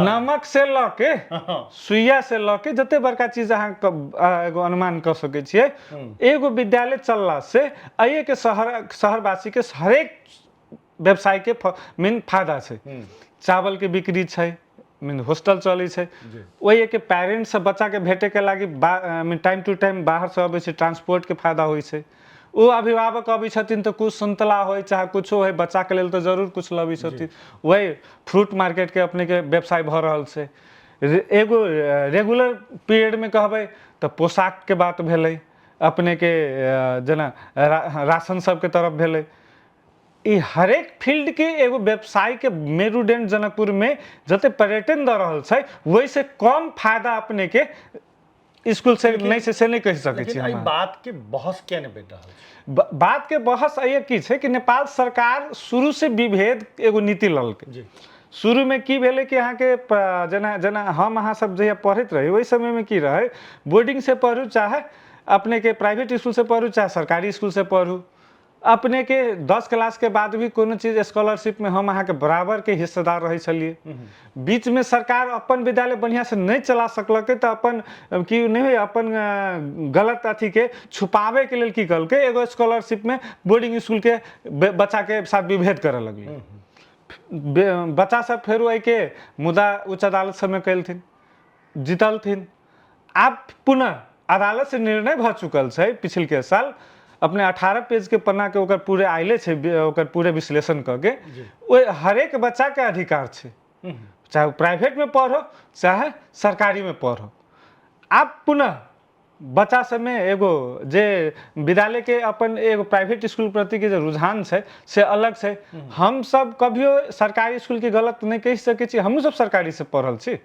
नमक से लऽ के सुइया से लऽ के जते बड़का चीज अहाँ एगो अनुमान कऽ सकै छियै, एगो विद्यालय चलला से एहि के शहरवासी के हरेक व्यवसाय के मेन फायदा छै। चावल के बिक्री छै, मीन हॉस्टल चलै छै, ओहि के पेरेंट्स से बच्चा के भेटे के लागी मीन टाइम टू टाइम बाहर से अबै छै, ट्रांसपोर्ट के फायदा होइ छै। ओ अभिभावक अबै छथिन तऽ कुछ संतला होइ चाहे कुछो होइ, बच्चा के लेल तऽ जरूर कुछ लबै छथिन। वही फ्रूट मार्केट के अपने के व्यवसाय भऽ रहल छै। एगो रेगुलर पीरियड में कहबै तऽ पोशाक के बात भेलै, अपने के जेना राशन सबके तरफ भेलै। ई हरेक फील्ड के एगो व्यवसाय के मेरुदंड जनकपुर में जते पर्यटन दऽ रहल छै ओहिसे कम फायदा अपने के स्कूल से नहि छै, से नहि कहि सकै छी। एहि बात के बहस किया नहि बढ़ि रहल छै? बात के बहस एहि की छै कि नेपाल सरकार शुरू से विभेद एगो नीति ललकै। शुरू में की भेलै कि अहाँके जेना जेना हम अहाँ सब जहिया पढ़ैत रही ओहि समय में की रहै, बोर्डिंग से पढ़ू चाहे अपने के प्राइवेट स्कूल से पढ़ू चाहे सरकारी स्कूल से पढ़ू, अपने के 10 क्लास के बाद भी कोनो चीज स्कॉलरशिप में हम अहाँके बराबर के हिस्सेदार रहै छलियै। बीच में सरकार अपन विद्यालय बढ़िया से नहि चला सकलकै तऽ अपन की नहि होइ, अपन गलत अथी के छुपावे के लेल की कहलकै, एगो स्कॉलरशिप में बोर्डिंग स्कूल के बच्चा के साथ विभेद करऽ लगलै। बच्चा सब फेर एहिके मुद्दा उच्च अदालत सबमे कयलथिन, जीतलथिन। आब पुनः अदालत से निर्णय भऽ चुकल छै। पिछलके साल अपने 18 पेज के पन्ना के ओकर पूरे आयले छै, ओकर पूरे विश्लेषण कऽ के ओहि हरेक बच्चा के अधिकार छै, चाहे ओ प्राइवेट में पढ़ो चाहे सरकारी में पढ़ो। आब पुनः बच्चा सबमे एगो जे विद्यालय के अपन एगो प्राइवेट स्कूल प्रति के जे रुझान छै से अलग छै। हम सब कभियो सरकारी स्कूल के गलत नहि कहि सकै छी, हमहूँ सब सरकारी से पढ़ल छी।